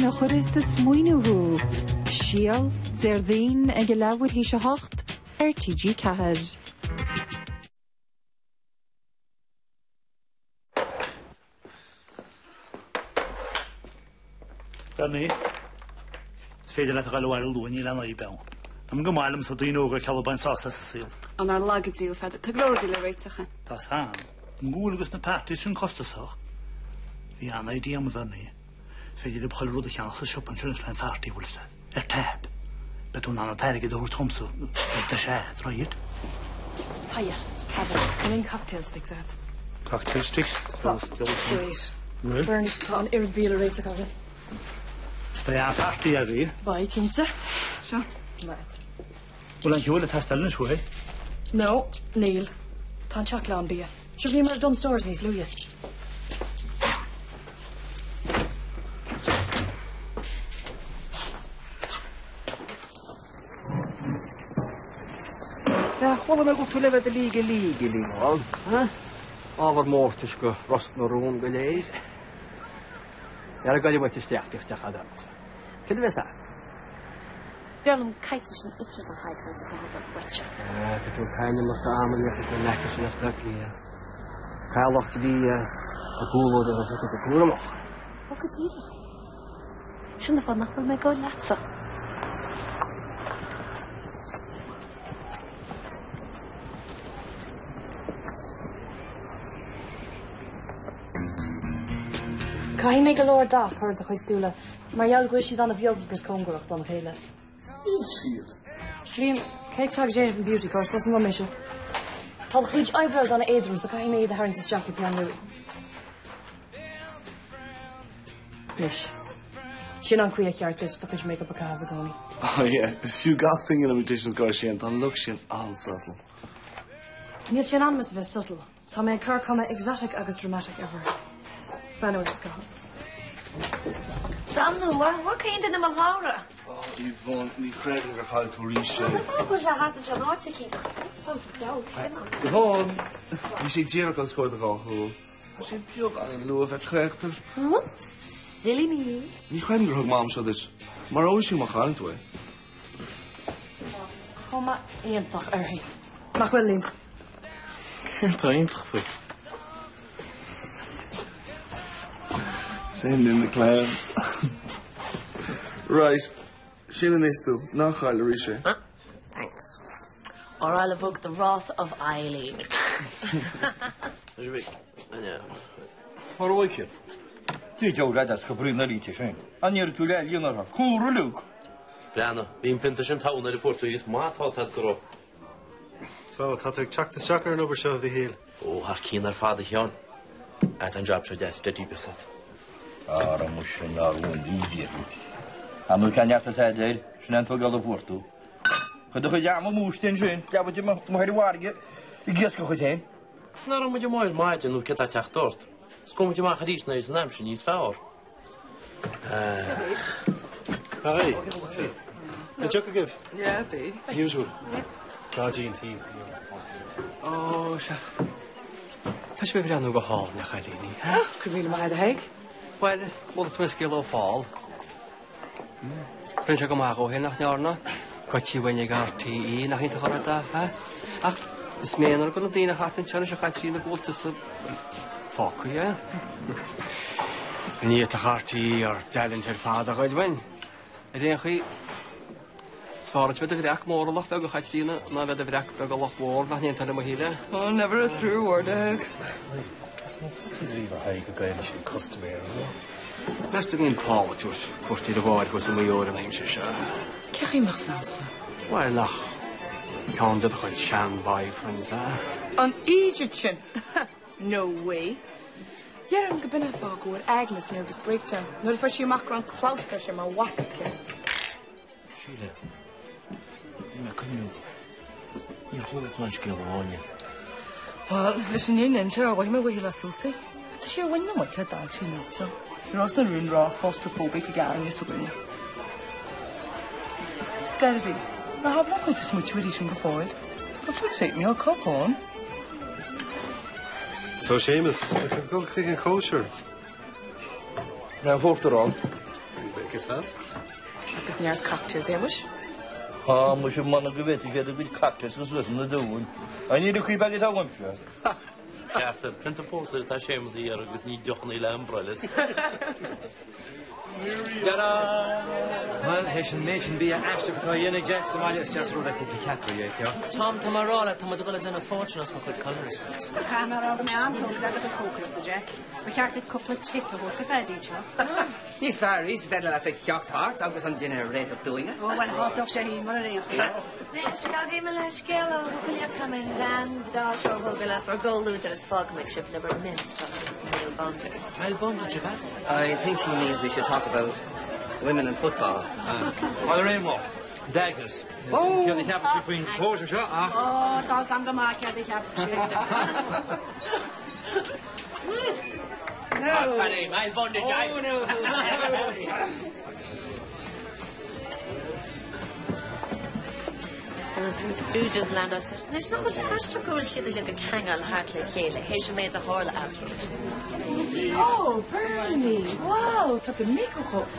a chuirfidh sa smaoineamh thú. Síol, Déardaoin ag a leathuair théis a 8 ar TG4. Bernie, is féidir leat a ghoil abhaile luath, níl aon fhadhb ann. Táim go maith liomsa daoine óga ag ceal ag baint sásamh as an saol. Á nár laga Dia thú, a Pheadair. Tá go leor rudaí le réiteach. Tá 's a'm. An go bhfuil agus na parties sin costasach. Bhí an-idea a'm a Bhernie. Is féidir libh chuile rud a cheannach sa siopa anseo anois le an pharty, bhfuil 'fhios a'd. Ar tab. Beidh tú in ann an t-airgead a thabhairt dhomsa nuair atá sé a'd, right? Hiya, Peadar. An aon cocktail sticks a'd? Cocktail sticks? Great. Bernie, tá an oiread bia le réiteach againn. Beidh an-pharty agaibh. Beidh, cinnte. Seo, leat. Bhfuil aon cheol ag teastáil anois uaibh? No, níl. Tá an teach lán bia. Sure bhíomar i Dunnes Stores níos luaithe. Chuala mé go bhfuil tú le bheith i do liaigh liaigh liaigh, ha? Ábhar mórtais go Ros na Rún go léir. Ar a gcuirfidh muid isteach, bíodh teach fada agamsa. Cad a bheas agat? B'fhearr liom coicís in ifreann a thaifead a bheith agam uaitse. Ah, tá tú ag caint imeacht ama anois leis na leaca sin as Bleá Cliath. Caithfidh lucht bia a gcomhluadar a bheith go cúramach. Ó, go díreach. Sin an fáth nach bhfuil mé ag gabháil leatsa. Caithfidh mé go leor dath a chur ar do chuid súile mar gheall go bhfuil siad an-bheag agus cóngarach don chéile. Níl siad. Liam, cé atá ag déanamh an beauty course as an mé seo? Tá do chuid eyebrows an-éadrom so caithfidh mé iad a tharraingt isteach le peann luaidhe. Anois. Sin an chaoi a cheart duit do chuid make-up a chaitheamh i gcónaí. Oh yeah, is fiú gach pingin a bhí an gáir sin, tá an look sin an-subtle. Níl sé in ainm is a bheith subtle. Tá mé ag cur cuma exotic agus dramatic ar bhur. Breathnú ar scáthán. Danú, bhfuil aon duine mo shlabhra? Oh, Yvonne, ní chreidim gur chaill tú arís é. Tá bhfuil sé thart anseo in áit éicint. Sos deabhal, Yvonne! Bhí sé díreach os comhair do dhá shúil. Tá sé beagáinín luath bheith claochta. Whoops, silly me. Ní chreidim gur thug Mam seo duit. Maróidh sí má chailleann tú é. Tá cuma iontach uirthi. Nach bhfuil, Liam? Céard atá iontach faoi? Send in the clowns. Right, sin anois tú, ná chaill arís é. Thanks. Or I'll evoke the wrath of Eileen. Mar bhfeicir. Dé deabhal leat as go brí na línte sin. An ndéarfaidh tú le líon orthu? Cúlra uilig! Breathnaigh, bhí an pionta sin togha nuair a fuair tú í, is maith atá 's a'd go raibh. So, tá tú ag teacht isteach ar an obair seo, a Mhichíl? Ó, thar cionn ar fad, a Sheáin. Ah, tá an jab seo deas steady, bíodh 's a'd. Ara muise nár bhain Dia duit. An bhfuil ceann neart atá air, sin é an tógáil a fuair tú. Chuir do chuid ama amú istigh ansin, leabaidh mo ar an bhfarraige ag iascach dhuit féin. Is nach raibh muid amuigh ar maidin nó céard atá ag teacht ort? Is gabhfaidh muid amach arís nuair is an aimsir níos fearr. Hi. An deoch agaibh? Yeah, bhí. Usual. Dodgy and teas. Ó, sea. Tá sibh ag breathnú go hálainn, a chailíní. Go raibh míle maith agat, a Thaidhg. Bhuel, chuala tú an scéal ó Phól. Rinne sé go maith dhó féin, nach ndearna? Goitse uainn ag RTÉ, nach iontach an rud é, ha? Ach is méanar do na daoine thart anseo anois a Chaitríona go bhfuil tusa fágtha, é? Ní fhéadfadh RTÉ ár dtalent ar fad a ghoid uainn. Ar aon chaoi, is fearr duit bheith i do bhreac mór i loch beag, a Chaitríona, ná bheith i do bhreac beag i loch mhór, nach n-aontófá liom, a Shíle? Oh, never a truer word, a Thaidhg. She's a Thaidhg go gcailleann sé custaiméir, an bhfuil? Meas tú an mbíonn Paul ag tabhairt cuairt ar a mháthair thuas i Maigh Eo an aimsir seo? Cé chaoi a mbeadh 's a'msa? Bhuel, nach ceann de do chuid sean-boyfriends, eh? An eejit sin! No way! Déarfainn go b'in an fáth go bhfuair Agnes nervous breakdown nuair a fuair sí amach go raibh an clabhsúr sin mar mhac aici. Síle, bhí mé ag cuimhniú. Níor chuala tú an scéal ó Áine. Bhuel, leis an fhírinne a inse, ar mhothaigh mé uaithi le súltaí. Tá sí ar mhuin na muice a d'fhág sí an áit seo. Bhí Ros na Rún ró-claustrophobic ag Áine s'againne. Scairbí, ná habair liom go bhfuil tú ag smaoitiú uirthi sin go fóill. For fuck's sake, níl cupán. So Séamus, ag dul chuig an chóisir. Mé an uachtarán. bheidh a fhios agat. Agus neart cocktails, a Shéamais? Tá muise m'anam go bhféadfaidh siad a gcuid cocktails a chur suas ina dtóin. An ní cuí beag atá uaimse. Ceart, prionta póstaer atá Séamus a iarraidh agus ní deochanna le umbrellas. Bhuel, théis an méid sin bia aisteach atá á dhéanamh ag Jack sa mbaile, is deas an rud é cúpla ceapairí a fheiceáil. Tom, tá mé ag rá leat, tá muid ag dul ag déanamh fortune as mo chuid culinary skills. Caithfidh mé a rá go mbeidh an-tógtha le do chuid cócaireachta, Jack. Ba cheart duit cúpla tip a thabhairt do Phaddy anseo. Níos fearr arís, is féidir leat a theacht thart agus an dinnéar a réiteach dúinne. Ó, bhuel, shásódh sé í, mura raon chaoi. Anois, gabhaigí mo leithscéal ó bhuachaillí tá mé an bhean bhreá seo a thógáil as bhur gcomhluadar is fágfaidh sibh le bhur minstrels agus male bondage. Male bondage, ab ea? I think she means we should talk about women in football. Bhuel, ar aon nós, d'Agnes. Céard a cheapann sibh faoin chóisir seo, ach? Ó, tá 's a'm go maith céard a cheapann sí. No. Paddy, male bondage, eh? Oh, no. An Three Stooges land out. Anois nach bhfuil sé aisteach go bhfuil siad uilig ag hangáil thart le chéile théis an méid a tharla eatarthu. Oh, Bernie! Wow, tá do make-up chomh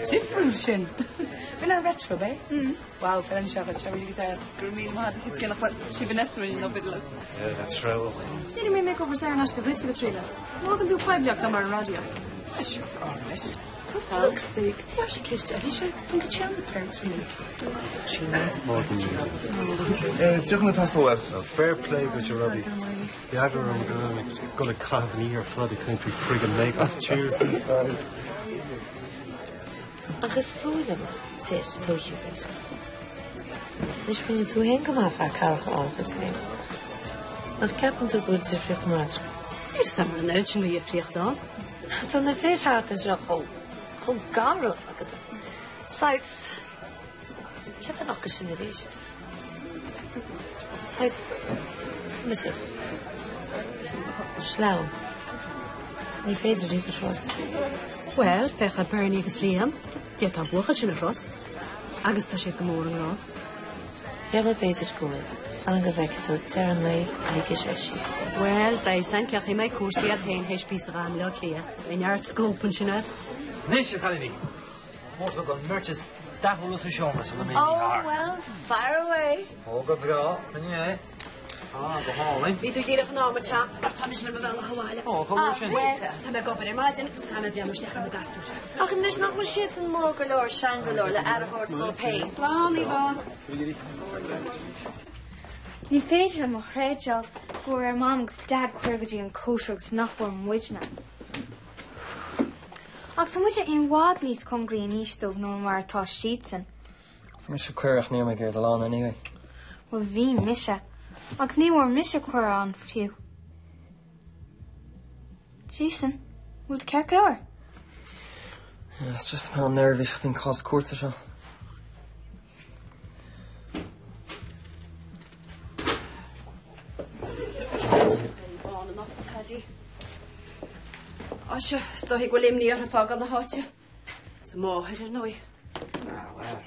difriúil sin. B'in an retro, ab é? Wow, feileann sé dhuit, sé really go deas. Go raibh míle maith agat, a Chaitríona, bhuel, sí Vanessa rinne nó b'fhéidir liom. Treabhadh. Déanfaidh mé makeover saor in aisce dhuit, a Chaitríona. An bhfágann tú poiblíocht dom ar an raidió? Sure, all right. For fuck's sake, tá sé ceist eile sé fan go téann na parents in She needs more than you do. Deochanna ag teastáil uait. Fair play duit a Robbie. Bhí eagla orm go raibh mé ag dul ag caitheamh an oíche ar fad ag caint faoi friggin make-up. Cheers. Ach is fuath liom fir tuaithe, Rita. Anois rinne tú féin go maith fear cathrach a fháil dhuit féin. Nach gceapann tú go bhfuil difríocht mór eatarthu? Níl 'fhios a'm an raibh an oiread sin de dhifríocht ann. Tá na fir thart anseo chomh, chomh garbh agus saghas, céard é an fhocal sin arís? Saghas primitive. Sleamhain. Is ní féidir iad a thrust. Bhuel, féach ar Bernie agus Liam. D'fhéadfá an buachaill sin a thrust. Agus tá siad go mór i ngrá. Dhera b'fhéidir go bhfuil. Fan go bhfeicfidh tú ag deireadh an lae, ligfidh sé síos é. Bhuel, beidh san, ceapfaidh mé cúrsaí agat féin théis píosa a ghabháil i mBleá Cliath. Beidh neart scóip ansin agat. Anois, a chailíní, comórtas don mbeirt is dathúla sa seomra sula mbeidh Oh, oíche thart. well, fire away. Ó, go breá, sin é. Ah, go hálainn. Bhí tú díreach in am, a Tom, mar tá mise ar mo bhealach abhaile. Ó, cá bhfuil sin? Bhuel, tá mé ag obair ar maidin agus caithfidh mé breathnú isteach ar na gasúir. Ach anois nach bhfuil siadsan mór go leor, sean go leor le aire a thabhairt dóibh féin. Slán, Yvonne. Ní féidir liom a chreidbheáil go bhfuair ar Mam agus Dad cuireadh go dtí an cóisir agus nach bhfuair muidne. Ach tá muide i bhfad níos cóngaraí in aois dóibh ná mar atá siadsan. Fuair mise cuireadh ach ní raibh mé ag iarraidh dul ann anyway. Bhuel bhí mise. Agus ní bhfuair mise cuireadh ann fiú. Jason, bhfuil tú ceart go leor? Yeah, it's just mé an-neirbhíseach faoin cás cúirte seo. Bán anocht, a Phaddy. Á seo, is dóigh go bhfuil imní orthu fágáil na háite. Is a máthair, ar ndóigh. Ah, well.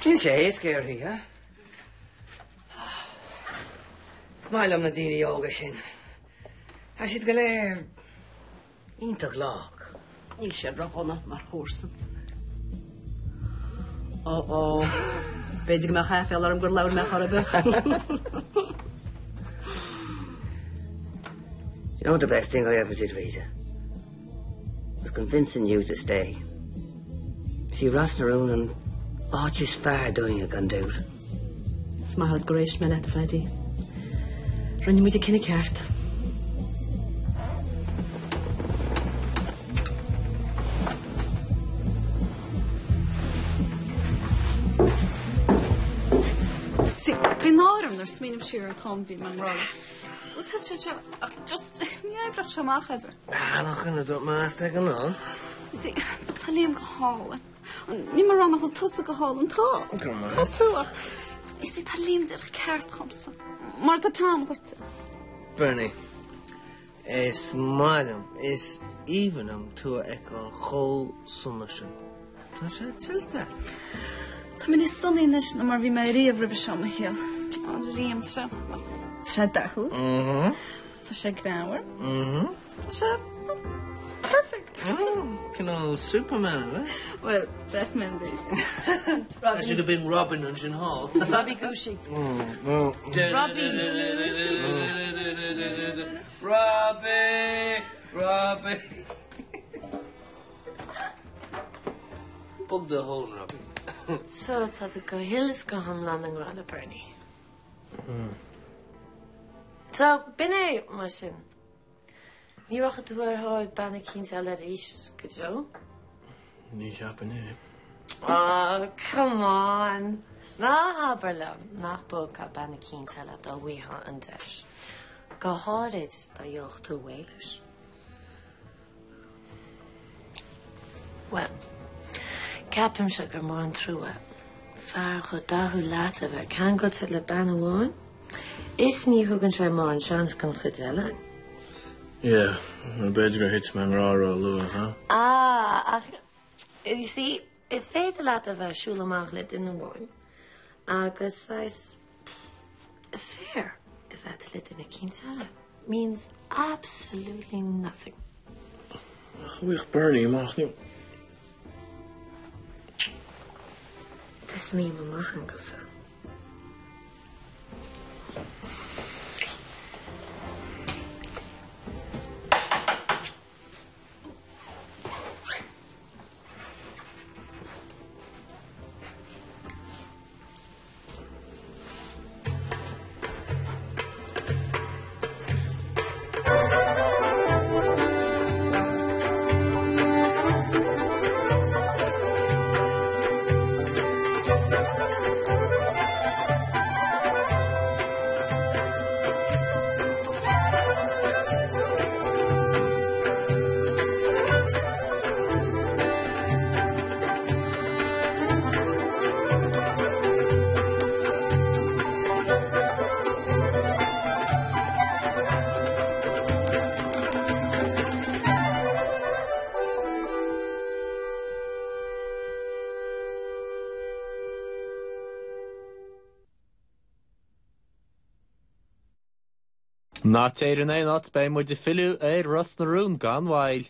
Níl sé éasca uirthi, eh? Is maith liom na daoine óga sin. Tá siad go léir iontach lách. Níl siad ródhona mar chomharsan. Ó, ó. B'fhéidir go mbeadh aiféala orm gur labhair mé chor ar bith. Do you know what the best thing I ever did, Rita? Was convincing you to stay. Is í Ros na Rún an áit is fearr dúinne gan dabht. Is maith gur éist mé leat, a Phaddy. Rinne muid an cinneadh ceart. See, bíonn náire orm nuair a smaoiním siar ar an t-am bhí mé i ngrá leat. Bhuel, tá sé seo, ach just ní oibreodh sé amach eadrainn. Ah, nach ionadh dúirt mé ag an am. See, tá Liam go hálainn. Níl mé ag rá nach bhfuil tusa go hálainn, tá. Go maith. Tá tú ach, you see, tá Liam díreach ceart dhomsa. Mar atá Tom dhuit. Bernie, is maith liom, is aoibhinn liom tú a fheiceáil chomh sona sin. Tá sé tuillte. Tá mé níos sonaí anois ná mar bhí mé ariamh roimhe seo i mo shaol. Ó, Liam, tá sé, tá sé dathúil. Mhm. Tá sé greannmhar. Mhm. Tá sé perfect. Cineál Superman, eh? Bhuel, Batman b'fhéidir. Is go binn Robin ansin thall. Robbie Goosey. Robbie. Robbie! Robbie! Bog do thóin, Robbie. So tá tú go huile is go hiomlán i ngrá le Bernie. So, b'in é mar sin. Ní rachaidh tú ar thóir bean eicínt eile arís go deo? Ní cheapfainn é. Oh, come on! Ná habair liom nach bpógfá bean eicínt eile dá bhfaighfeá an deis. Go háirid dá gheobhadh tú réidh leis. Bhuel, ceapaimse gur mór an trua fear chomh dathúil leat a bheith ceangailte le bean amháin. Is ní thugann sé mórán seans don chuid eile. Yeah, b'fhéidir gur thit mé i ngrá ró-luath, huh? Ah, ach, you see, is féidir leat a bheith ag siúl amach le duine amháin agus saghas affair a bheith le duine eicínt eile. Means absolutely nothing. Chuaigh Bernie amach ní. Tosnaím amach, Aonghus. Ná téir in aon áit, beidh muid ag filleadh ar Ros na Rún gan mhoill.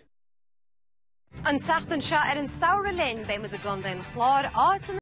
An tseachtain seo ar an Samhradh Linn, beidh muid i gContae an Chláir, áit ina.